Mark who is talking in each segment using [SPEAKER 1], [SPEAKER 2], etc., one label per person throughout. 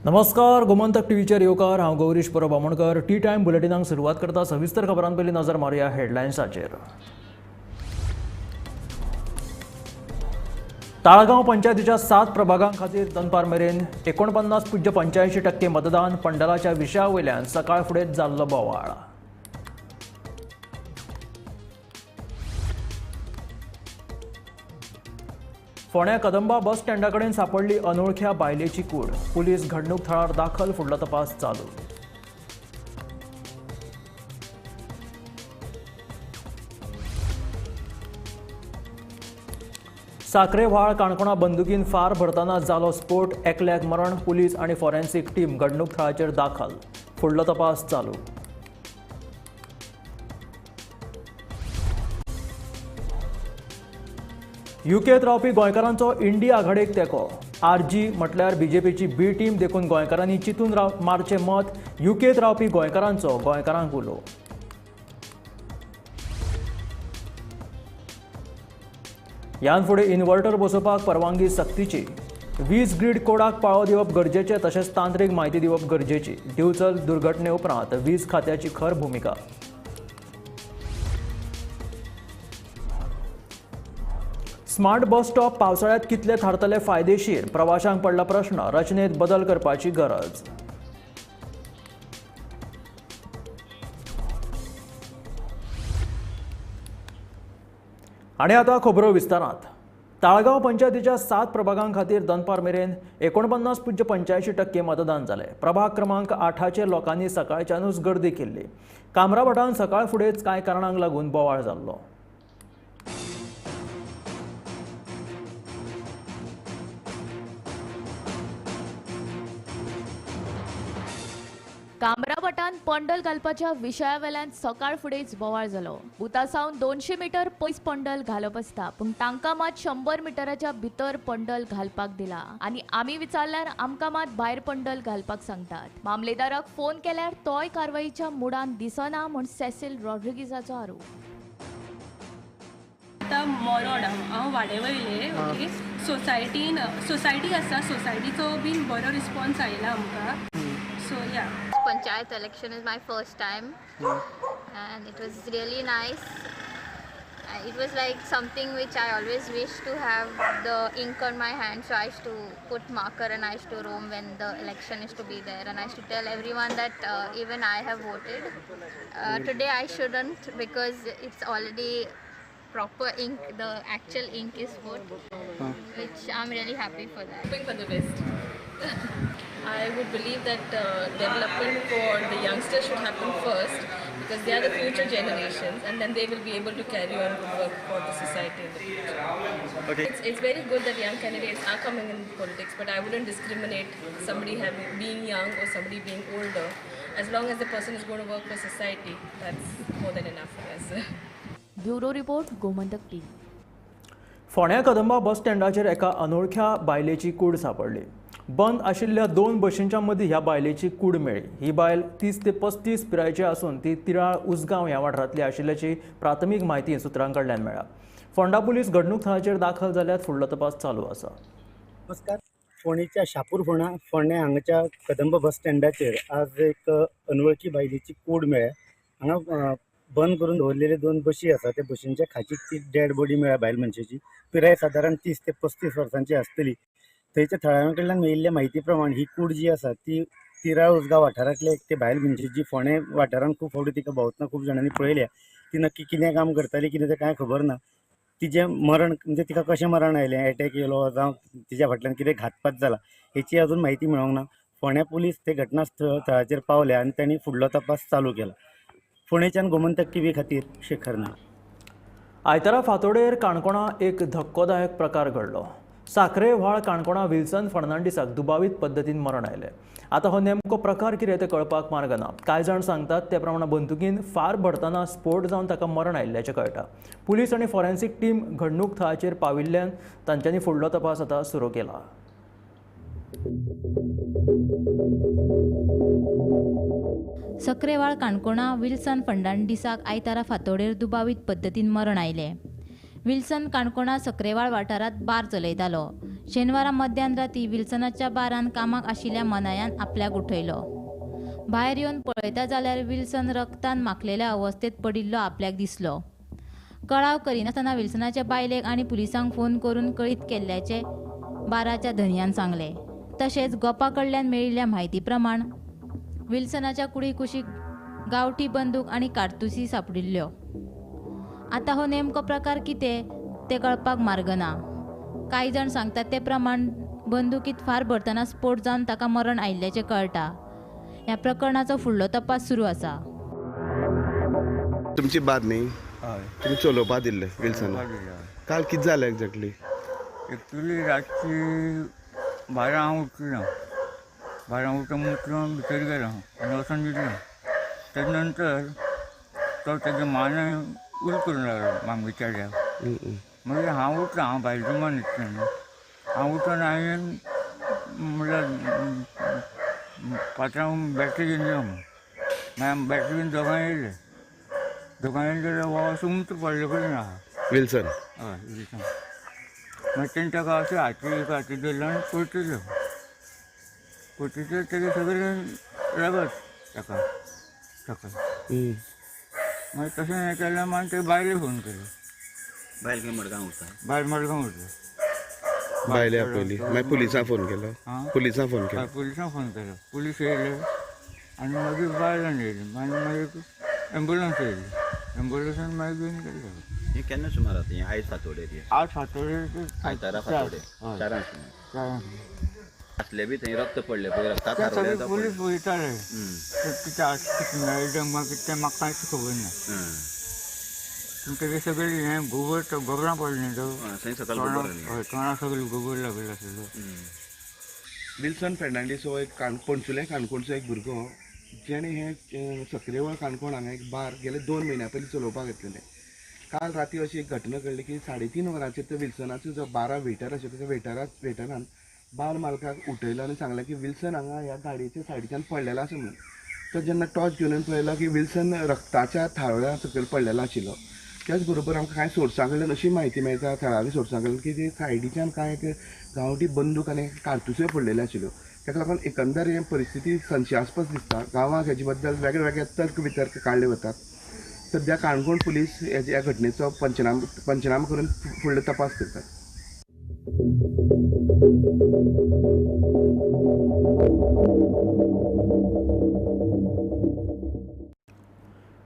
[SPEAKER 1] नमस्कार, गोमंतक टीव्हीचेर येवकार. हांव गौरीश परब आमोणकर. टी टायम बुलेटिनाक सुरवात करता. सविस्तर खबरां पयलीं नजर मारुया हेडलायन्साचेर. ताळगांव पंचायतीच्या 7 प्रभागां खातीर दनपार मेरेन 49.85% मतदान. पंडलाच्या विशया वयल्यान सकाळ फुडें जाल्लो बोवाळ. फोंड्या कदंबा बस स्टँडा कडेन सांपडली अनोळख्या बायलेची कूड. पुलीस घडणूक थळार दाखल, फुडलो तपास चालू. साखरे व्हाळ काणकोणा बंदुकीन फार भरतना जालो स्फोट, एकल्याक मरण. पुलीस आनी फॉरेन्सिक टीम घडणूक थळाचेर दाखल, फुडलो तपास चालू. युकेंत रावपी गोंयकारांचो इंडी आघाडेक तेंको. आरजी म्हटल्यार बीजेपीची बी टीम देखून गोंयकारांनी चिंतून मारचें मत. युकेंत रावपी गोंयकारांचो गोंयकारांक उलो. ह्यान फुडें इन्व्हर्टर बसोवपाक परवानगी सक्तीची. वीज ग्रीड कोडाक पाळो दिवप गरजेचें, तशेंच तांत्रीक म्हायती दिवप गरजेची. दिवचल दुर्घटने उपरांत वीज खात्याची खर भुमिका. स्मार्ट बस स्टॉप पावसाळ्यांत कितले थारतले फायदेशीर, प्रवाशांक पडला प्रश्न. रचनेत बदल करपाची गरज. आनी आतां खबरो विस्तारांत. ताळगांव पंचायतीच्या 7 प्रभागां खातीर दनपार मेरेन 49.85% मतदान जालें. प्रभाग क्रमांक 8चेर लोकांनी सकाळच्यानूच गर्दी केल्ली. कामराभाटान सकाळ फुडेंच कांय कारणांक लागून बोवाळ जाल्लो.
[SPEAKER 2] कामराभाटान पंडल घालपाच्या विशया वेल्यान सकाळ फुडेंच बोवाळ जालो. बुथा सावन 200 मिटर पयस पंडल घालप आसता, पूण तांकां मात 100 मिटराच्या भितर पंडल घालपाक दिला आनी आमी विचारल्यार आमकां मात भायर पंडल घालपाक सांगतात. मामलेदाराक फोन केल्यार तोय कारवाईच्या मुडान दिसना म्हूण सेसिल रॉड्रिगीजाचो आरोप.
[SPEAKER 3] आतां मोरोड हांव वाडे वयले, ओके, सोसायटीन सोसायटी आसा, सोसायटीचो बीन बरो रिस्पॉन्स आयला आमकां. So yeah.
[SPEAKER 4] Panchayat election is my first time and it was really nice. It was like something which I always wish to have the ink on my hand, so I used to put marker and I used to roam when the election is to be there, and I used to tell everyone that even I have voted. Today I shouldn't, because it's already proper ink, the actual ink is put, which I'm really happy for that.
[SPEAKER 5] Hoping for the best. I would believe that development for the youngsters should happen first, because they are the future generations, and then they will be able to carry on good work for the society in the future. Okay. It's very good that young candidates are coming in politics, but I wouldn't discriminate somebody being young or somebody being older. As long as the person is going to work for society, that's more than enough for us.
[SPEAKER 2] Bureau report, Gomantak TV.
[SPEAKER 1] फोंड्या कदंबा बस स्टँडाचेर एका अनोळख्या बायलेची कूड सांपडली. बंद आशिल्ल्या 2 बशींच्या मदीं ह्या बायलेची कूड मेळ्ळी. ही बायल 30 ते 35 पिरायेची आसून ती तिराळ उसगांव ह्या वाठारांतली आशिल्ल्याची प्राथमीक म्हायती सुत्रां कडल्यान मेळ्ळा. फोंडा पुलीस घडणूक थळाचेर दाखल जाल्यात, फुडलो तपास चालू आसा.
[SPEAKER 6] नमस्कार. फोंडेच्या शापूर फोंड्या हांगाच्या कदंब बस स्टँडाचेर आज एक अनवळखी बायलेची कूड मेळ्ळ्या. हांगा बंद करून दवरलेले 2 बशी आसा, त्या बशींच्या खाचीक ती डेड बॉडी मेळ्ळ्या बायल मनशेची. पिराय सादारण 30 ते 35 वर्सांची आसतली. थंयच्या थळाव्यां कडल्यान मेळिल्ल्या म्हायती प्रमाण ही कूड जी आसा ती तिराळ उसगांव वाठारांतले एक ते बायल मनशेची. फोंडें वाठारांत खूब फावटी तिका भोंवतना खूब जाणांनी पळयल्या. ती नक्की कितें काम करताली कितें तें कांय खबर ना. तिजें मरण म्हणजे तिका कशें मरण आयलें, एटॅक येयलो जावं तिच्या फाटल्यान कितें घातपात जाला हेची अजून म्हायती मेळोंक ना. फोंड्या पुलीस ते घटना थळाचेर पावले आनी तांणी फुडलो तपास चालू केला. फोंडेच्यान गोमंतक टीव्ही खातीर शेखर नायक.
[SPEAKER 1] आयतारा फांतोडेर काणकोणा एक धक्कोदायक प्रकार घडलो. साखरे व्हाळ काणकोणा विल्सन फर्नांडीसाक दुबावीत पद्दतीन मरण आयलें. आतां हो नेमको प्रकार कितें तें कळपाक मार्ग ना. कांय जाण सांगतात ते प्रमाण बंदुकीन फार भरतना स्फोट जावन ताका मरण आयिल्ल्याचें कळटा. पुलीस आनी फॉरेन्सिक टीम घडणूक थळाचेर पाविल्ल्यान तांच्यांनी फुडलो तपास आतां सुरू केला.
[SPEAKER 7] सक्रेवाळ काणकोणा विल्सन फर्नांडीसाक आयतारा फांतोडेर दुबावीत पद्दतीन मरण आयलें. विल्सन काणकोणा सक्रेवाळ वाठारांत बार चलयतालो. शेनवारा मध्यान राती विल्सनाच्या बारान कामाक आशिल्ल्या मनायान आपल्याक उठयलो. भायर येवन पळयता जाल्यार विल्सन रक्तान माखलेल्या अवस्थेत पडिल्लो आपल्याक दिसलो. कळाव करिनासतना विल्सनाच्या बायलेक आनी पुलिसांक फोन करून कळीत केल्ल्याचें बाराच्या धनयान सांगलें. तशेंच गोपा कडल्यान मेळिल्ल्या म्हायती प्रमाण विल्सनाच्या कुडी कुशीक गांवठी बंदूक आनी कारतुसी सापडिल्ल्यो. आतां हो नेमको प्रकार कितें तें कळपाक मार्ग ना. कांय जाण सांगतात ते प्रमाण बंदुकीत फार भरतना स्फोट जावन ताका मरण आयिल्ल्याचें कळटा. ह्या प्रकरणाचो फुडलो तपास सुरू आसा.
[SPEAKER 8] तुमची बात न्ही, तुमी चलोवपा दिल्ले विल्सन, काल कितें जालें एक्झॅक्टली?
[SPEAKER 9] एक्चुली रातची 12 हांव उठलो, 12 उठून उठलो भितर गेलो आनी वचून दिलो. तेजे नंतर तो तेजे माने उल करूंक लागलो मामगेच्या. मागीर हांव उठलो, हांव भायर रुमान न्हिदलो न्हू. हांव उठून हांवें म्हणल्यार पात्रांव बॅटरी घेवन यो म्हूण. मागीर बॅटरी घेवन दोगांय येयले. दोगांय येयले जाल्यार हो असो उमथो पडले कडेन आहा
[SPEAKER 8] विल्सन.
[SPEAKER 9] हय विल्सन. मागीर तेणें ताका अशें हाती एक हाती धरलो आनी परतिलो. परतिलो तेजें सगळें रगत ताका सकयल. मागीर तशें हें केलें. मागीर ते बायले फोन केलो.
[SPEAKER 10] बायल खंय मडगांव उरता?
[SPEAKER 9] बायल मडगांव उरता.
[SPEAKER 8] बायले आपयली, मागीर पुलिसांक फोन केलो. पुलिसांक फोन केलो.
[SPEAKER 9] पुलिसांक फोन केलो. पुलीस येयले आनी मागीर बायलां येयली. मागीर मागीर एम्बुलंस येयली. एम्बुलंसान मागीर घेवन गेले.
[SPEAKER 10] हें केन्ना सुमार आतां? हें आयज फांतोडेर?
[SPEAKER 9] आज फांतोडेर,
[SPEAKER 10] आयतारा फांतोडेर 4 सुमार.
[SPEAKER 9] 4
[SPEAKER 10] आसले बी थंय रक्त पडलें पळय, रक्ता
[SPEAKER 9] सगळे पुलीस वयताले. कितें आसा कितें मेळटा मागीर तें म्हाका कांयच खबर ना. पूण तेजें सगळें हें गोबर गोबरां पडलें तो तोंडा सगळें गोबर लागलें आसलो.
[SPEAKER 8] विल्सन फेर्नांडीस हो एक पणसुलें काणकोणचो एक भुरगो जेणे हें सक्रेवळ काणकोण हांगा एक बार गेले 2 म्हयन्या पयलीं चलोवपाक घेतलेलें. काल राती अशी एक घटना घडली की 3:30 वरांचेर ते विल्सनाचो जो बारा वेटर आशिल्लो त्या वेटरान बार मालकाक उठयलो आनी सांगलें की विल्सन हांगा ह्या गाडयेच्या सायडीच्यान पडलेलो आसा म्हणून. तो जेन्ना टॉर्च घेवन पळयलो की विल्सन रक्ताच्या थाळ्या सकयल पडलेलो आशिल्लो. त्याच बरोबर आमकां कांय सोर्सां कडल्यान अशी म्हायती मेळटा, थळाव्या सोर्सां कडल्यान, की ते सायडीच्यान कांय एक गांवठी बंदूक आनी कारतुस्यो पडलेल्यो आशिल्ल्यो. ताका लागून एकंदर हे परिस्थिती संशयास्पद दिसता. गांवांत हेजे बद्दल वेगळे वेगळे तर्क वितर्क काडले वतात. सद्या काणकोण पुलीस ह्या घटनेचो पंचनामा करून फुडलो तपास करतात.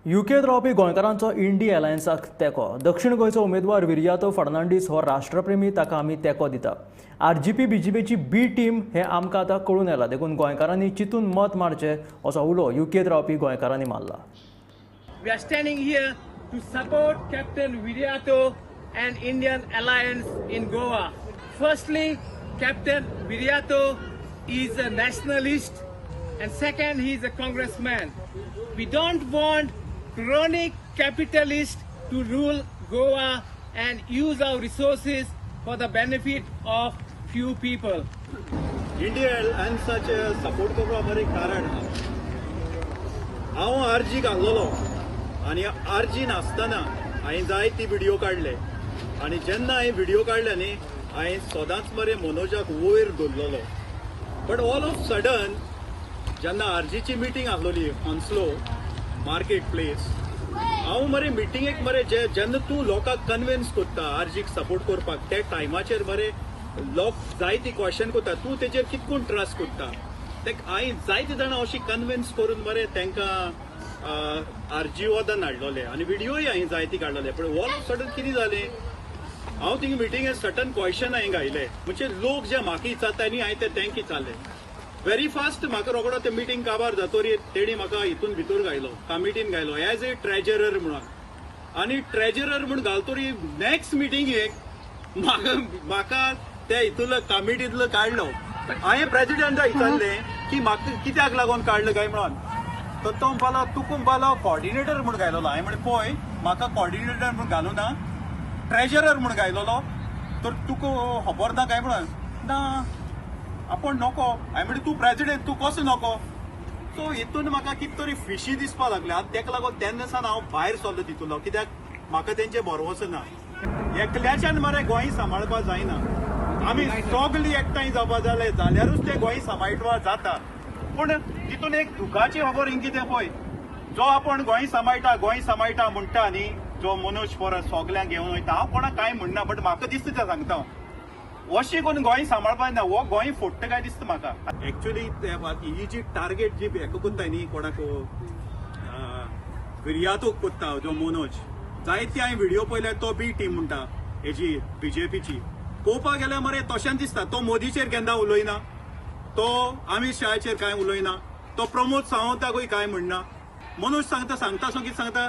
[SPEAKER 1] युकेंत रावपी गोंयकारांचो इंडी अलायन्साक तेंको. दक्षिण गोंयचो उमेदवार विरियातो फर्नांडीस हो राष्ट्रप्रेमी, ताका आमी तेंको दिता. आरजीपी बीजेपीची बी टीम हें आमकां आतां कळून येलां, देखून गोंयकारांनी चिंतून मत मारचें असो उलो युकेंत रावपी गोंयकारांनी मारला.
[SPEAKER 11] We are standing here to support Captain Viriato and Indian Alliance in Goa. Firstly, Captain Viriato is a nationalist, and second, he is a congressman. We don't want chronic capitalists to rule Goa and use our resources for the benefit of few people.
[SPEAKER 12] India Alliance support करपा बरें कारण हांव RG घाल्लोलो आनी RG नासतना हांवें जायती video काडले आनी जेन्ना हांवें व्हिडियो काडले न्ही हांवें सदांच मरे मनोजाक वयर दवरलेलो. बट ऑल ऑफ सडन जेन्ना आरजीची मिटींग आसलोली ऑन्स्लो मार्केट प्लेस, हांव मरे मिटिंगेक मरे जे जेन्ना तूं लोकांक कन्विन्स करता आरजीक सपोर्ट करपाक त्या टायमाचेर मरे लोक जायती क्वेश्चन करता, तूं तेजेर कितकून ट्रस्ट करता. ते हांवें जायते जाणां अशी कन्विन्स करून मरे तांकां आरजी वदान हाडलोले आनी व्हिडियोय हांवें जायती काडलोले. पूण ऑल ऑफ सडन कितें जालें, हांव थिंगा मिटिंगेक सर्टन क्वेश्चन हांवें घायले, म्हणजे लोक जे म्हाका विचारता न्ही हांवें ते तांकां विचारले. व्हेरी फास्ट म्हाका रोकडो ते मिटींग काबार जातोरी तेणी म्हाका हितून भितर घायलो, कमिटीन घायलो एज ए ट्रेजरर म्हणून. आनी ट्रेजरर म्हूण घालतोरी नॅक्स्ट मिटिंगेक म्हाका म्हाका ते हितून कमिटींतलो काडलो. हांवें प्रेजिडेंटाक विचारलें की म्हाका कित्याक लागून काडलो काय म्हणून, तर तो म्हणपालो तुका म्हणपालो कॉर्डिनेटर म्हूण घायलोलो. हांवें म्हणलें पळय म्हाका कॉर्डिनेटर म्हूण घालूं ना, ट्रेजरर म्हूण घायलोलो, तर तुका खबर ना काय म्हणून. ना आपूण नको. हांवें म्हणलें तूं प्रेजिडेंट तूं कसो नको. सो हितून म्हाका कितें तरी फिशी दिसपाक लागलें आनी ताका लागून तेन्ना सावन हांव भायर सरलो तितूंतलो, कित्याक म्हाका तेंचें भरवसो ना. एकल्याच्यान मरे गोंय सांबाळपाक जायना. आमी सगळीं एकठांय जावपा जाले जाल्यारूच ते गोंय सांबाळटवा जाता. पूण तितून एक दुखाची खबर हिंग कितें पळय, जो आपण गोंय सांबाळटा गोंय सांबाळटा म्हणटा न्ही, जो मनोज परत सगल्यांक घेवन वयता, हांव कोणाक कांय म्हणना बट म्हाका दिसता तें सांगता हांव, अशें करून गोंय सांबाळपाक ना, हो गोंय फोडटा काय दिसता म्हाका. एक्चुअली ही जी टार्गेट जी हेका कोत्ताय न्ही, कोणाक विर्यातोक कोत्ता जो मनोज, जायते हांवें व्हिडियो पळयल्यार तो बी टीम म्हणटा हेजी बीजेपीची, पळोवपाक गेल्यार मरे तशेंच दिसता. तो मोदीचेर केन्ना उलयना, तो अमित शहाचेर कांय उलयना, तो प्रमोद सावंताकूय कांय म्हणना. मनोज सांगता सांगता सो कितें सांगता,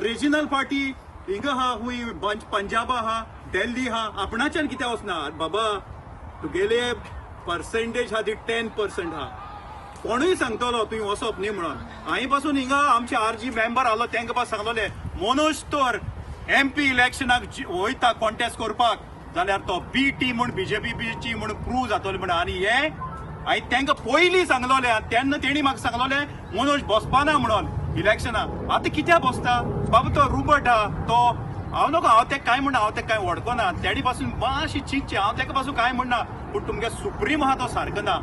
[SPEAKER 12] रिजनल पार्टी हिंगा आहा, हुंय पंजाब आहा, दिल्ली आहा, आपणाच्यान कित्याक वचना बाबा, तुगेले पर्सेंटेज आहा ती 10% आहा. कोणूय सांगतलो तुवें वचप न्ही म्हणून. हांवें पासून हिंगा आमचे आरजी मेंबर आसलो तांकां पासून सांगलोले, मनोज तर एमपी इलेक्शनाक वयता कॉन्टेस्ट करपाक जाल्यार तो बी टी म्हूण बीजेपीची म्हूण प्रूव जातलो म्हण. आनी हे हांवें तांकां पयलीं सांगलोलें तेन्ना तेणी म्हाका सांगलोलें मनोज बसपाना म्हणून इलेक्शनाक. आतां कित्याक बसता बाबा, तो रुबट आहा तो, हांव नको हांव तेका कांय म्हणना, हांव तेका कांय वळखना, तेणी पासून मातशी चिंतचें, हांव तेका पासून कांय म्हणना, पूण तुमगे सुप्रीम आहा तो सारको ना.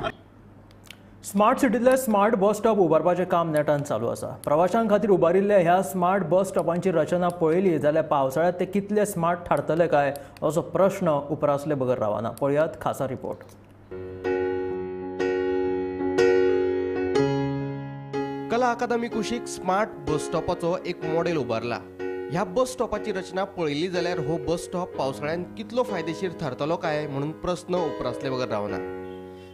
[SPEAKER 1] स्मार्ट सिटींतले स्मार्ट बस स्टॉप उबारपाचें काम नेटान चालू आसा. प्रवाशां खातीर उबारिल्ल्या ह्या स्मार्ट बस स्टॉपांची रचना पळयली जाल्यार पावसाळ्यांत ते कितले स्मार्ट थारतले काय असो प्रश्न उप्रासले बगर रावना. पळयात खासा रिपोर्ट.
[SPEAKER 13] कला अकादमी कुशीक स्मार्ट बस स्टॉपाचो एक मॉडेल उबारला. ह्या बस स्टॉपाची रचना पळयली जाल्यार हो बस स्टॉप पावसाळ्यांत कितलो फायदेशीर थारतलो काय म्हणून प्रस्न उप्रासले बगर रावना.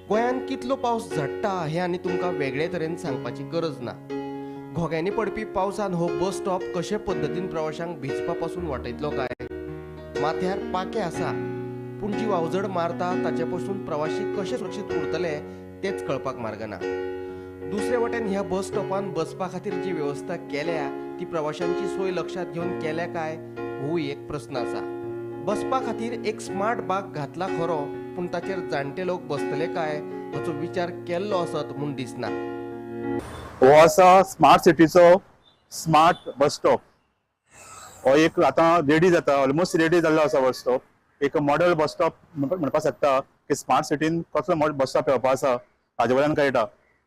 [SPEAKER 13] गोंयांत कितलो पावस झडटा हें आनी तुमकां वेगळे तरेन सांगपाची गरज ना. घोग्यांनी पडपी पावसान हो बस स्टॉप कशे पद्दतीन प्रवाशांक भिजपा पासून वाटयतलो काय? माथ्यार पाखें आसा पूण जी वावझड मारता ताचे पसून प्रवाशी कशे सुरक्षीत उरतले तेच कळपाक मार्ग ना. दुसरे वटेन ह्या बस स्टॉपान बसपा खातीर जी वेवस्था केल्या ती प्रवाशांची सोय लक्षांत घेवन केल्या काय होय एक प्रस्न आसा. बसपा खातीर एक स्मार्ट बाग घातला खरो पूण ताचेर जाणटे लोक बसतले काय हाचो विचार केल्लो आसत म्हूण दिसना.
[SPEAKER 14] हो आसा स्मार्ट सिटीचो स्मार्ट बस स्टॉप. हो एक आतां रेडी जाता, ऑलमोस्ट रेडी जाल्लो आसा बस स्टॉप. एक मॉडल बस स्टॉप म्हणपाक शकता की स्मार्ट सिटीन कसलो बस स्टॉप येवपा आसा हाजे वयल्यान कळटा.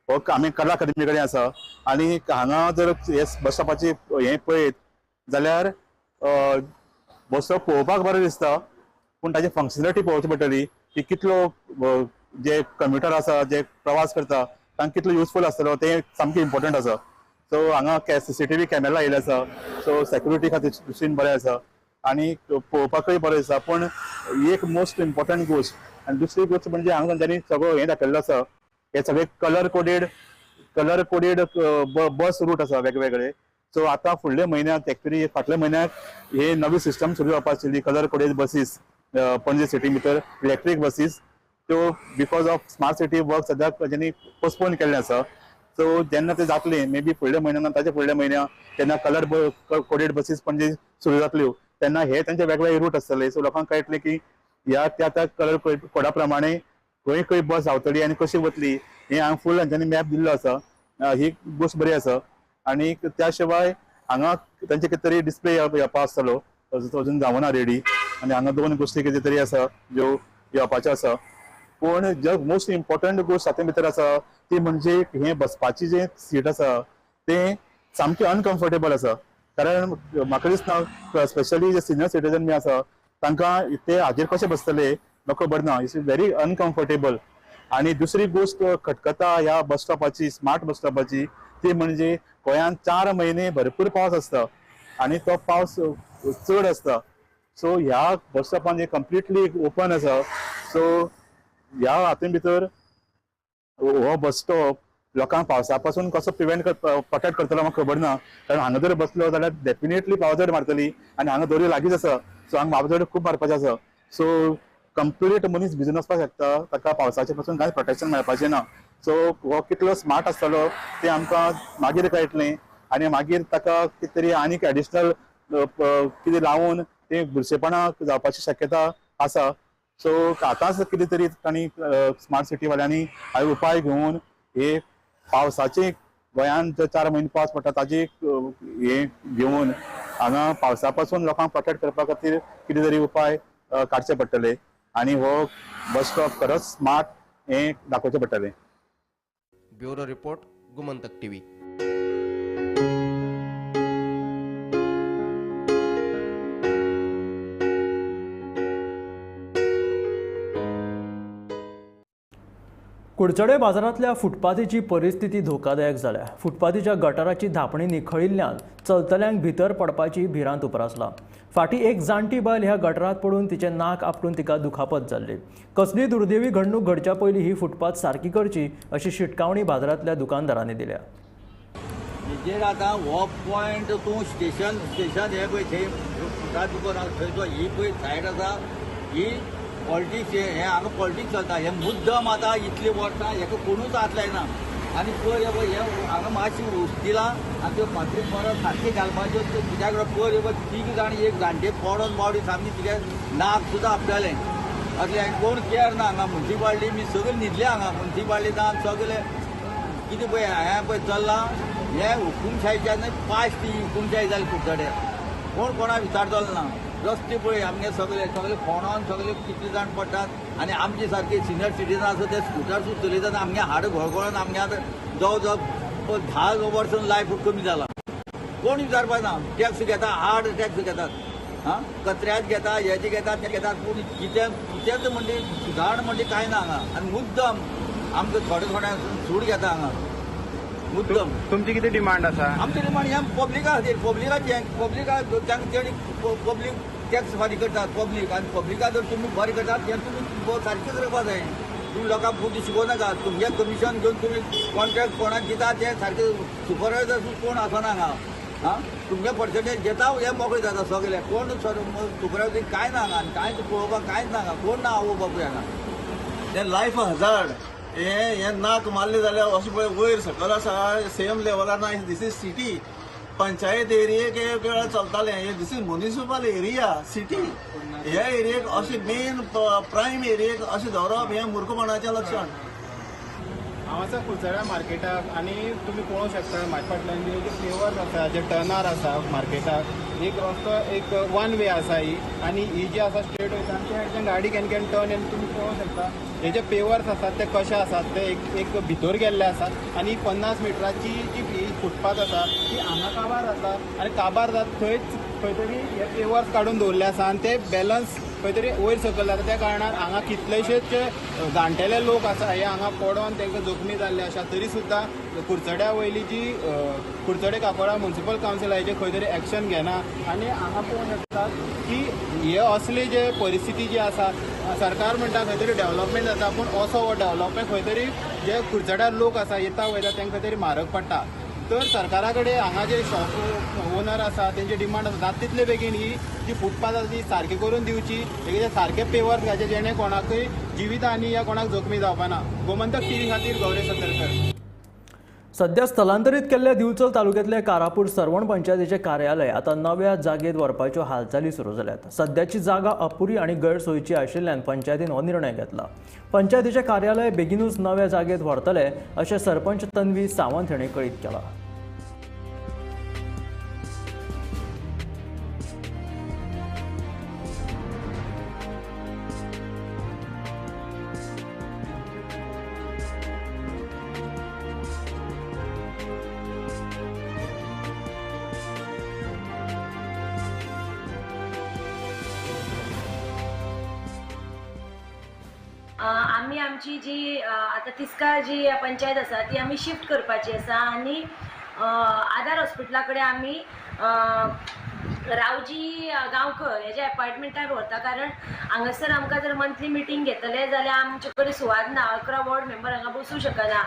[SPEAKER 14] हो आमी कला अकादमी कडेन आसा आनी हांगा जर हे बस स्टॉपाची हें पळयत जाल्यार बस स्टॉप पळोवपाक बरें दिसता पूण ताची फंक्शनलिटी पळोवची पडटली की कितलो जे कम्युटर आसा जे प्रवास करता तांकां कितलो युजफूल आसतलो तें सामकें इम्पोर्टंट आसा. सो हांगा CCTV camera आयिल्ले आसा, सो सेक्युरिटी खातीर दृश्टीन बरें आसा आनी पळोवपाकूय बरें आसा. पूण एक मोस्ट इम्पोर्टंट गोश्ट आनी दुसरी गोश्ट म्हणजे हांगा तांच्यांनी सगळो हें दाखयल्लो आसा, हे सगळे colour coded bus route आसा वेगवेगळे. सो आतां फुडल्या म्हयन्याक एक्चुअली फाटल्या म्हयन्याक हे नवी सिस्टम सुरू जावपा आशिल्ली, कलर कोडेड बसीस पणजे सिटी भितर इलेक्ट्रीक बसीस, त्यो because of smart city work सद्याक तांच्यांनी पोस्टपोन केल्लें आसा. सो जेन्ना ते जातले मे बी फुडल्या म्हयन्यान ताच्या फुडल्या म्हयन्या तेन्ना कलर कोडेड बसीस पणजे सुरू जातल्यो तेन्ना हे तांचे वेगवेगळे रूट आसतले. सो लोकांक कळटलें की ह्या त्या त्या कलर कोडा प्रमाणे खंय खंय बस धांवतली आनी कशी वतली हें हांगा फूल तांच्यांनी मॅप दिल्लो आसा. ही गोश्ट बरी आसा आनी त्या शिवाय हांगा तांचे कितें तरी डिस्प्ले येवपा आसतलो, अजून जावना रेडी. आनी हांगा दोन गोश्टी कितें तरी आसा ज्यो येवपाच्यो आसा. पूण जे मोस्ट इम्पोर्टंट गोश्ट हातूंत भितर आसा ती म्हणजे हें बसपाची जें सीट आसा तें सामकें अनकम्फर्टेबल आसा. कारण म्हाका दिसना स्पेशली जे सिनियर सिटीजन बी आसा तांकां ते हाजेर कशें बसतले म्हाका खबर ना. It's very uncomfortable. आनी दुसरी गोश्ट खटकता ह्या बस स्टॉपाची, स्मार्ट बस स्टॉपाची, ती म्हणजे गोंयांत 4 म्हयने भरपूर पावस आसता आनी तो पावस चड आसता. सो ह्या बस स्टॉपान हे कंप्लिटली ओपन आसा. सो ह्या हातूंत भितर हो बस स्टॉप लोकांक पावसा पासून कसो प्रिवेंट प्रोटेक्ट करतलो म्हाका खबर ना. कारण हांगा जर बसलो जाल्यार डेफिनेटली पावजड मारतली आनी हांगा दर्यो लागींच आसा, सो हांगा पावजड खूब मारपाचें आसा. सो कंप्लीट मनीस भिजून वचपाक शकता, ताका पावसाचे पासून कांय प्रोटेक्शन मेळपाचें ना. सो हो कितलो स्मार्ट आसतलो तें आमकां मागीर कळटलें आनी मागीर ताका कितें तरी आनीक एडिशनल कितें लावन तें बुरशेपणां जावपाची शक्यता आसा. सो आतांच कितें तरी तांणी स्मार्ट सिटी वाल्यांनी उपाय घेवन हे पावसाचे गोंयांत जे 4 म्हयने पावस पडटा ताजे हे घेवन हांगा पावसा पासून लोकांक प्रोटेक्ट करपा खातीर कितें तरी उपाय काडचे पडटले. आनी हो बस स्टॉप खरोच स्मार्ट हें दाखोवचें पडटलें.
[SPEAKER 13] Bureau report, Gomantak TV.
[SPEAKER 1] Curchorem बाजारांतल्या फुटपाथीची परिस्थिती धोकादायक जाल्या. फुटपाथीच्या गटाराची धांपणी निखळिल्ल्यान चलतल्यांक भितर पडपाची भिरांत उप्रासला. फाटीं एक जाणटी बायल ह्या गटारांत पडून तिचें नाक आपटून तिका दुखापत जाल्ली. कसलीय दुर्दैवी घडणूक घडच्या पयलीं ही फुटपाथ सारकी करची अशी शिटकावणी बाजारांतल्या दुकानदारांनी दिल्या.
[SPEAKER 15] हेजेर आतां हो पॉयंट तूं स्टेशन स्टेशन हें पळय थंय फुटपाथ दुकान आसा थंय जो ही पळय सायड आसा ही पॉलिटिक्स हें हांगा पॉलिटिक्स चलता. हें मुद्दम आतां इतलीं वर्सां हेका कोणूच हात लायना आनी पयर हे पळय हें हांगा मातशी उस्तिलां आनी त्यो फातरी परत सारकी घालपाच्यो कित्याक पयर हे पळय तीग जाण एक जाणटे पडोन बॉडी सामकी कित्याक नाक सुद्दां आपटालें असलें. आनी कोण केअर ना हांगा. मुन्सिपाल्टी मी सगळे न्हिदले हांगा. मुन्सिपाल्टी ना सगळे कितें पळय हें पळय चल्लां हें हुकुमशाहीच्यान पास्ट ही हुकुमशाही जाली कुडचड्यार. कोण कोणाक विचारतलो ना. रस्ते पळय आमगे सगळे सगळे फोंडोन सगळे कितले जाण पडटात आनी आमचे सारके सिनियर सिटीजन आसा ते स्कुटर सुद्दां चलयतात. आमगे हाड घोळघोळोन आमगे आतां जवळ जवळ 10 वर्सां लायफ कमी जाला. कोण विचारपा ना. टॅक्स घेता, हाड टॅक्स घेतात, आं कचऱ्याच घेता, हेजे घेतात, ते घेतात, पूण कितें कितेंच म्हणजे सुदारण म्हणजे कांय ना हांगा. आनी मुद्दम आमकां थोडे थोड्या सूट घेता हांगा मुद्दम.
[SPEAKER 16] तुमची कितें डिमांड आसा?
[SPEAKER 15] आमची डिमांड हें पब्लिका खातीर, पब्लिकाचें, पब्लिका तांणी पब्लीक टॅक्स फारीक करतात पब्लीक. आनी पब्लिका जर तुमी बरें करतात हें तुमी सारकें करपा जाय. तुमी लोकांक फुडें शिकोवं नाका. तुमगे कमिशन घेवन तुमी कॉन्ट्रॅक्ट कोणाक दिता तें सारकें सुपरवायजर कोण आसना हांगा. आं तुमगे पर्संटेज घेता हें मोकळें जाता सगळें. कोण सुपरवायजर कांय ना हांगा आनी कांयच पळोवपाक कांयच ना हांगा. कोण ना आवय बापूय हांगा.
[SPEAKER 12] हें लायफ हजार्ड. हें हें नाक मारलें जाल्यार अशें पळय वयर सकयल आसा सेम लेवलार ना. This is city panchayat एरियेक एक वेळार चलतालें. हे this is municipal area city. ह्या एरियेक अशें मेन प्रायम एरियेक अशें दवरप हें मूर्खपणाचें लक्षण.
[SPEAKER 16] हांव आसा कुडचड्या मार्केटाक आनी तुमी पळोवंक शकता म्हाज्या फाटल्यान जे फ्लेवर्स आसा, जे टर्नार आसा मार्केटाक, एक रस्तो एक वन वे आसा ही आनी ही जी आसा स्ट्रेट वयता आनी त्या सायडच्यान गाडी can can turn. आनी तुमी पळोवंक शकता हे जे पेवर्स आसात ते कशे आसात ते एक एक भितर गेल्ले आसात आनी 50 मिटराची जी फुटपाथ आसा ती हांगा काबार आसा आनी काबार जाता थंयच खंय तरी हे पेवर्स काडून दवरले आसा आनी ते बॅलन्स खंय तरी वयर सकयल जाता. त्या कारणान हांगा कितलेशेच जाणटेले लोक आसा हे हांगा पडोन तांकां जखमी जाल्ले आसा. तरी सुद्दां कुडचड्या वयली जी कुडचडे काकोडा म्युनिसिपल कावन्सिल हेजेर खंय तरी एक्शन घेना. आनी हांगा पळोवंक शकता की हे असली जे परिस्थिती जी आसा, सरकार म्हणटा खंय तरी डेव्हलपमेंट जाता, पूण असो हो डेव्हलपमेंट खंय तरी जे कुडचड्यार लोक आसा येता वयता तांकां खंय तरी म्हारग पडटा. तर सरकारा कडेन हांगा जे शॉप ओनर आसा तेंची डिमांड आसा जाता तितले बेगीन ही जी फुटपाथ आसा ती सारकी करून दिवची, हेजे सारके पेवर्स घालचे जेणे कोणाकूय जिवीत हानी या कोणाक जखमी जावपा ना. गोमंतक टीव्ही खातीर गौरेश सतरकर.
[SPEAKER 1] सध्या स्थलांतरीत केल्ल्या दिवचल तालुक्यातल्या कारापूर सर्वण पंचायतीचें कार्यालय आतां नव्या जागेत व्हरपाच्यो हालचाली सुरू जाल्यात. सद्याची जागा अपुरी आनी गैरसोयीची आशिल्ल्यान पंचायतीन हो निर्णय घेतला. पंचायतीचें कार्यालय बेगीनूच नव्या जागेत व्हरतले अशें सरपंच तन्वी सावंत हांणी कळीत केलां.
[SPEAKER 17] आमी आमची जी आतां तिस्कार जी पंचायत आसा ती आमी शिफ्ट करपाची आसा आनी आधार हॉस्पिटला कडेन आमी रावजी गांवकर हेज्या एपार्टमेंटार व्हरता, कारण हांगासर आमकां जर मंथली मिटींग घेतले जाल्यार आमचे कडेन सुवात ना, 11 वॉर्ड मेंबर हांगा बसूंक शकना.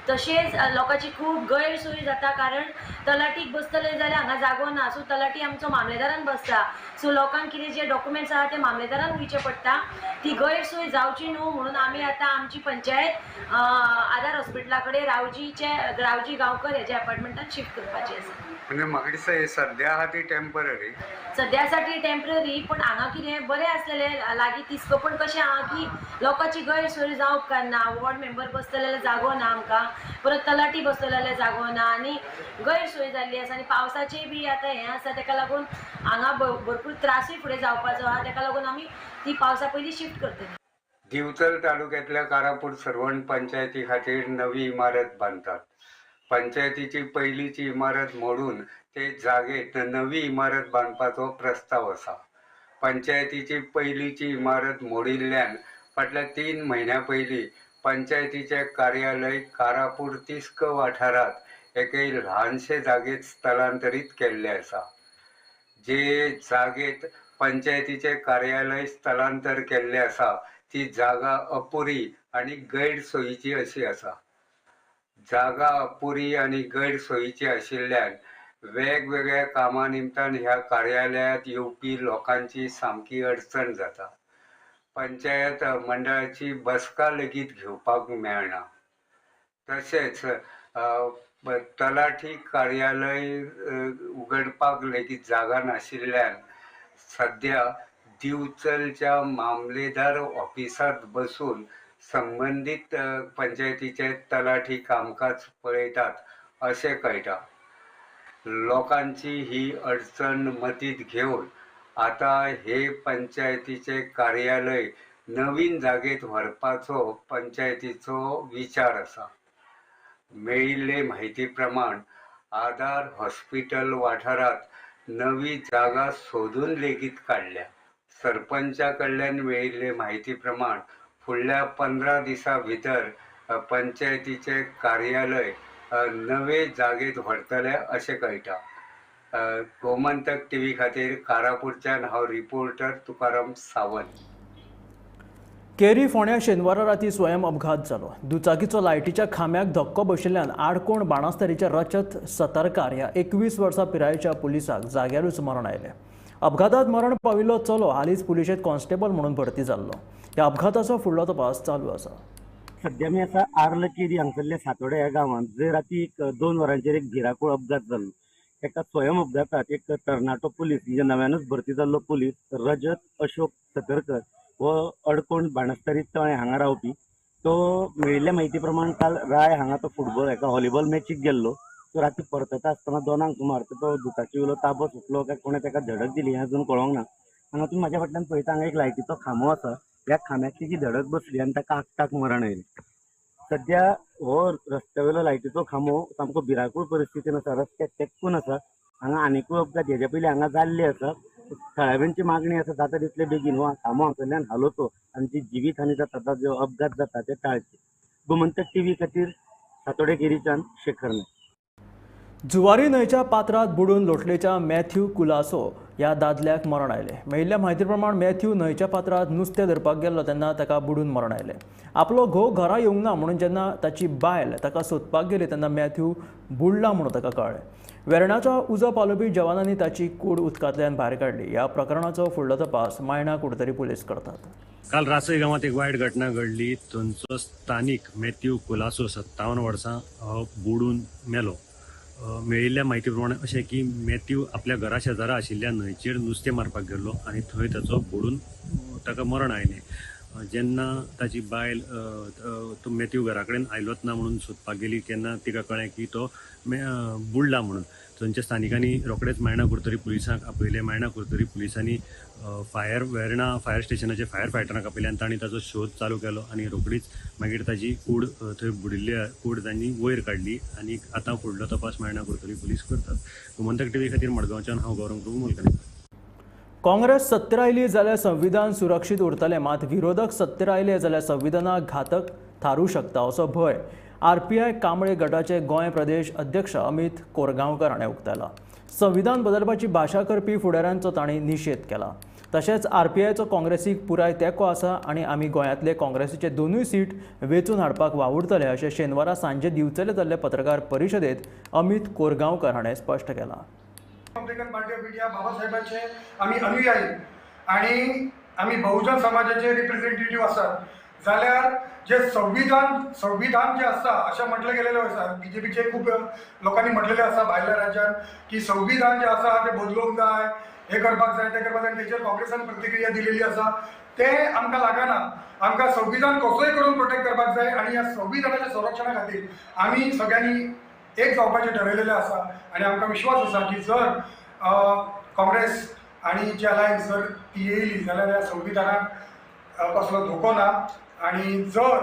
[SPEAKER 17] तशेंच लोकांची खूब गैरसोय जाता, कारण तलाटीक बसतले जाल्यार हांगा जागो ना, सो तलाटी आमचो मामलेदारान बसता, सो लोकांक कितें जे डॉक्युमेंट्स आहा ते मामलेदारान वयचे पडटा. ती गैरसोय जावची न्हू म्हणून आमी आतां आमची पंचायत आधार हॉस्पिटला कडेन रावजी गांवकर हेज्या एपार्टमेंटान शिफ्ट करपाची आसा.
[SPEAKER 18] म्हणजे म्हाका दिसता हे सद्या आहा ती टेम्पररी,
[SPEAKER 17] सद्या साठी टेम्पररी, पण हांगा कितें बरें आसलेलें लागीं तिस्को, पण कशें आहा की लोकांची गैरसोय जावंक ना, वॉर्ड मेंबर बसतले जाल्यार जागो ना आमकां. परत तलाठी बसतलो जाल्यार जागो ना आनी गैरसोय जाल्ली आसा आनी पावसाचें बी आतां हें आसा, तेका लागून हांगा भरपूर त्रासूय फुडें जावपाचो आहा. तेका लागून आमी ती पावसा पयलीं शिफ्ट करतली.
[SPEAKER 18] दिवचल तालुक्यातल्या कारापूर सर्वण पंचायती खातीर नवी इमारत बांदतात. पंचायतीची पयलीची इमारत मोडून ते जागेत नवी इमारत बांदपाचो प्रस्ताव आसा. पंचायतीची पयलीची इमारत मोडिल्ल्यान फाटल्या 3 म्हयन्यां पयलीं पंचायतीचें कार्यालय कारापूर तिस्क वाठारांत एके ल्हानशे जागेत स्थलांतरीत केल्लें आसा. जे जागेत पंचायतीचें कार्यालय स्थलांतर केल्लें आसा ती जागा अपुरी आनी गैरसोयीची अशी आसा. जागा अपुरी आनी गैरसोयीची आशिल्ल्यान वेगवेगळ्या कामां निमतान ह्या कार्यालयांत येवपी लोकांची सामकी अडचण जाता. पंचायत मंडळाची बसका लेगीत घेवपाक मेळना. तशेंच तलाठी कार्यालय उगडपाक लेगीत जागा नाशिल्ल्यान सद्या दिवचलच्या मामलेदार ऑफिसांत बसून संबंदीत पंचायतीचे तलाठी कामकाज पळयतात अशें कळटा. लोकांची ही अडचण मतींत घेवन आतां हे पंचायतीचे कार्यालय नवीन जागेत व्हरपाचो पंचायतीचो विचार आसा. मेळिल्ले म्हायती प्रमाण आधार हॉस्पिटल वाठारांत नवी जागा सोदून लेगीत काडल्या. सरपंचा कडल्यान मेळिल्ले म्हायती प्रमाण फुडल्या 15 दिसां भितर पंचायतीचे कार्यालय नवे जागेत व्हरतले अशें कळटा. गोमंतक टीव्ही खातीर कारापूरच्यान हांव रिपोर्टर तुकाराम सावंत.
[SPEAKER 1] केरी फोंड्या शेनवारा राती स्वयं अपघात जालो. दुचाकीचो लायटीच्या खांब्याक धक्को बशिल्ल्यान आडकोण बाणास्तारीच्या रचत सतरकार ह्या 21 वर्सां पिरायेच्या पुलिसाक जाग्यारूच मरण आयलें. अपघातात मरण पाविल्लो चलो हालींच पुलिशेंत कॉन्स्टेबल म्हणून भरती जाल्लो. ह्या अपघाताचो फुडलो तपास चालू आसा.
[SPEAKER 6] सद्या आमी आसा आर्ल केरी हांगसरल्या सातोड्या ह्या गांवांत, जंय राती एक 2 वरांचेर एक भिरांकूळ अपघात जाल्लो. एका स्वयं अपघातात एक तरणाटो पुलीस, म्हणजे नव्यानूच भरती जाल्लो पुलीस रजत अशोक सतरकर हो अडकोण बाणस्तारी तळें हांगा रावपी. तो मेळिल्ल्या म्हायती प्रमाण काल राय हांगा तो फुटबॉल एका व्हॉलीबॉल मॅचीक गेल्लो. तो राती परतता आसतना 2 सुमार तो दुचाकी वयलो ताबो सुटलो काय कोणें ताका धडक दिली हें अजून कळोंक ना. हांगा तुमी म्हाज्या फाटल्यान पळयता हांगा एक लायटीचो खांबो आसा. ह्या खांब्याक तेजी धडक बसली आनी ताका आकटाक मरण आयलें. सद्या हो रस्त्या वयलो लायटीचो खांबो सामको भिरांकूळ परिस्थितीन आसा, रस्त्याक तेंकून आसा. हांगा आनिकूय अपघात हेज्या पयलीं हांगा जाल्ले आसा. थळाव्यांची मागणी आसा जाता तितले बेगीन हो खांबो हांगसरल्यान हालोवचो आनी जी जिवीत हानी जाता, जो अपघात जाता ते टाळचे. गोमंतक टीव्ही खातीर सातोडे केरीच्यान शेखर नायक.
[SPEAKER 1] जुवारी न्हंयच्या पात्रात बुडून लोटलेच्या मॅथ्यू कुलासो ह्या दादल्याक मरण आयलें. मेळिल्ल्या म्हायती प्रमाण मॅथ्यू न्हंयच्या पात्रात नुस्तें धरपाक गेल्लो तेन्ना ताका बुडून मरण आयलें. आपलो घोव घरा येवंक ना म्हणून जेन्ना ताची बायल ताका सोदपाक गेली तेन्ना मॅथ्यू बुडला म्हणून ताका कळ्ळें. वेर्णाच्या उजो पालोवपी जवानांनी ताची कूड उदकांतल्यान भायर काडली. ह्या प्रकरणाचो फुडलो तपास मायणा कुडतरी पुलीस करतात.
[SPEAKER 19] काल रासय गांवांत एक वायट घटना घडली. थंयचो स्थानीक मॅथ्यू कुलासो 57 वर्सां बुडून मेलो. मेळिल्ल्या म्हायती प्रमाणे अशें की मॅथ्यू आपल्या घरा शेजारा आशिल्ल्या न्हंयचेर नुस्तें मारपाक गेल्लो आनी थंय ताचो बुडून ताका मरण आयलें. जेन्ना ताची बायल तो मॅथ्यू घरा कडेन आयलोच ना म्हणून सोदपाक गेली तेन्ना तिका कळ्ळें की तो बुडला म्हणून. थंयच्या स्थानिकांनी रोखडेच मायणा कुडतरी पुलिसांक आपयले. मायणा कुडतरी पुलिसांनी वेर्णा फायर स्टेशनाचे फायर फायटरांक आपयले आनी तांणी ताचो शोध चालू केलो आनी रोखडीच मागीर ताची कूड थंय बुडिल्ली कूड तांणी वयर काडली आनी आतां फुडलो तपास मायणा कुडतरी पुलीस करतात. गोमंतक टीव्ही खातीर मडगांवच्यान हांव गौरव प्रभू मोलकणी.
[SPEAKER 1] काँग्रेस सत्तेर आयली जाल्यार संविधान सुरक्षीत उरतलें, मात विरोधक सत्तेर आयले जाल्यार संविधानाक घातक थारूं शकता असो भंय आरपीआय कांबळे गटाचे गोंय प्रदेश अध्यक्ष अमित कोरगांवकर हाणें उक्तायला. संविधान बदलपाची भाशा करपी फुडाऱ्यांचो तांणी निशेध केला. तशेंच आरपीआयचो काँग्रेसीक पुराय तेंको आसा आनी आमी गोंयांतले काँग्रेसीचे 2 सीट वेंचून हाडपाक वावुरतले अशें शेनवारा सांजे दिवचले जाल्ले पत्रकार परिशदेंत अमित कोरगांवकर हाणें स्पश्ट केलां.
[SPEAKER 20] रिपब्लिकन पार्टी ऑफ इंडिया बाबासाहेबांचे आमी अनुयायी आणि आमी बहुजन समाजाचे रिप्रेझेंटेटिव्ह आसात. जाल्यार जे संविधान जे आसा अशें म्हटलें गेलेलें आसा, बीजेपीचे खूब लोकांनी म्हटलेलें आसा भायल्या राज्यान की संविधान जें आसा तें बदलूंक जाय, हें करपाक जाय, तें करपाक जाय आनी तेचेर काँग्रेसान प्रतिक्रिया दिलेली आसा. तें आमकां लागना. आमकां संविधान कसोय करून प्रोटेक्ट करपाक जाय आनी ह्या संविधानाच्या संरक्षणा खातीर आमी सगळ्यांनी एक जावपाचें ठरयलेलें आसा आनी आमकां विश्वास आसा की जर काँग्रेस आनी जी अलायन्स जर ती येयली जाल्यार ह्या संविधानाक कसलो धोको ना. आनी जर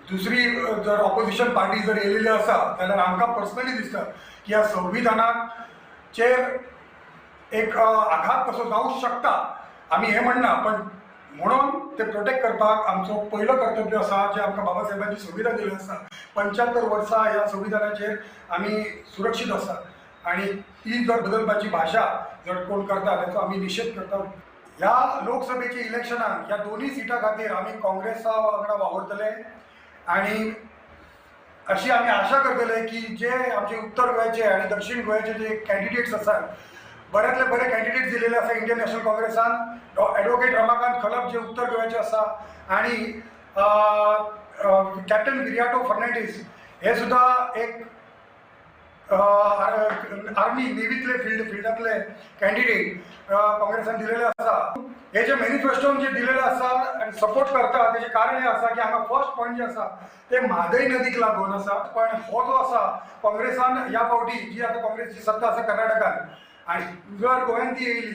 [SPEAKER 20] दुसरी जर ऑपोजिशन पार्टी जर येयलेली आसा जाल्यार आमकां पर्सनली दिसता की ह्या संविधानाचेर एक आघात कसो जावंक शकता. आमी हें म्हणना, पण म्हणून ते प्रोटेक्ट करपाक आमचो पयलो कर्तव्य आसा जें आमकां बाबासाहेबांची संविधान दिल्लें आसा. 75 वर्सां ह्या संविधानाचेर आमी सुरक्षीत आसा आनी ती जर बदलपाची भाशा जर कोण करता ताचो आमी निशेध करता. ह्या लोकसभेच्या इलेक्शनाक ह्या दोनूय सिटां खातीर आमी काँग्रेसा वांगडा वावुरतले आनी अशी आमी आशा करतले की जे आमचे उत्तर गोंयचे आनी दक्षिण गोंयचे जे कॅन्डिडेट्स आसात, बऱ्यांतले बरे कॅन्डिडेट्स दिलेले आसा इंडियन नॅशनल काँग्रेसान. एडवोकेट रमाकांत खलप जे उत्तर गोंयचे आसा आनी कॅप्टन विरियाटो फर्नांडीस हे सुद्दां एक आर्मी नेव्हीतले फिल्डांतले कॅन्डिडेट काँग्रेसान दिलेले आसा. हे जे मॅनिफेस्टोन जे दिलेले आसा आनी सपोर्ट करता तेजें कारण हें आसा की हांगा फर्स्ट पॉयंट जे आसा ते म्हादय नदीक लागून आसा. पण हो जो आसा काँग्रेसान ह्या फावटी जी आतां काँग्रेसची सत्ता आसा कर्नाटकान आनी जर गोंयान ती येयली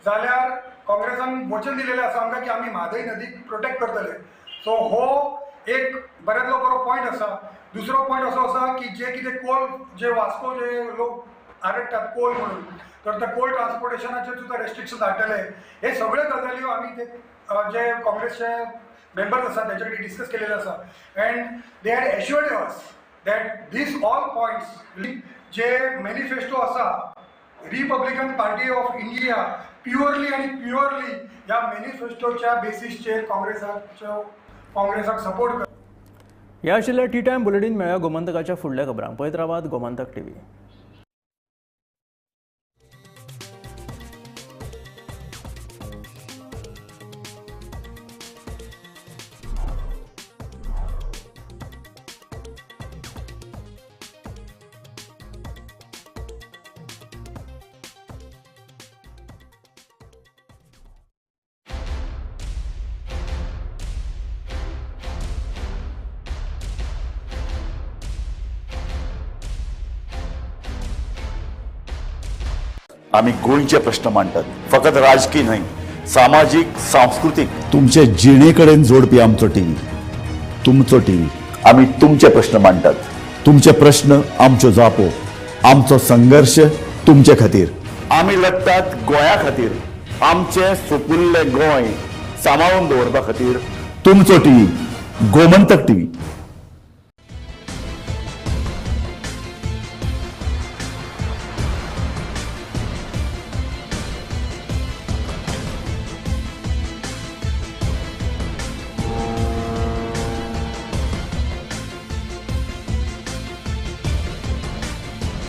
[SPEAKER 20] जाल्यार काँग्रेसान वचन दिलेलें आसा आमकां की आमी म्हादय नदीक प्रोटेक्ट करतले. सो हो एक बऱ्यांतलो बरो पॉयंट आसा. दुसरो पॉयंट असो आसा की जे कितें कोल जे वास्को जे लोक आरडटात कोल म्हणून, तर त्या कोल ट्रान्सपोर्टेशनाचेर सुद्दां रेस्ट्रिक्शन हाडटले. हे सगळे गजाल्यो आमी ते जे काँग्रेसचे मेंबर्स आसा तेंचे कडेन डिस्कस केलेले आसा and they had assured us that these all points J manifesto आसा Republican Party of India purely आनी प्युअरली ह्या मॅनिफेस्टोच्या बेसीसचेर काँग्रेसाक सपोर्ट कर.
[SPEAKER 1] ह्या आशिल्ल्या टी टायम बुलेटीन मेळ्ळ्या गोमंतकाच्या फुडल्या खबरांक. पळयत रावात गोमंतक टीव्ही.
[SPEAKER 21] आमी गोंयचे प्रश्न मांडटात, फकत राजकी न्हय, सामाजीक, सांस्कृतीक. तुमचे जिणे कडेन जोडपी आमचो टीव्ही, तुमचो टीव्ही. आमी तुमचे प्रश्न मांडटात, तुमचे प्रश्न आमच्यो जापो, आमचो संघर्श तुमचे खातीर. आमी लढटात गोंया खातीर, आमचें सोपुल्लें गोंय सांबाळून दवरपा खातीर. तुमचो टीव्ही, गोमंतक टीव्ही.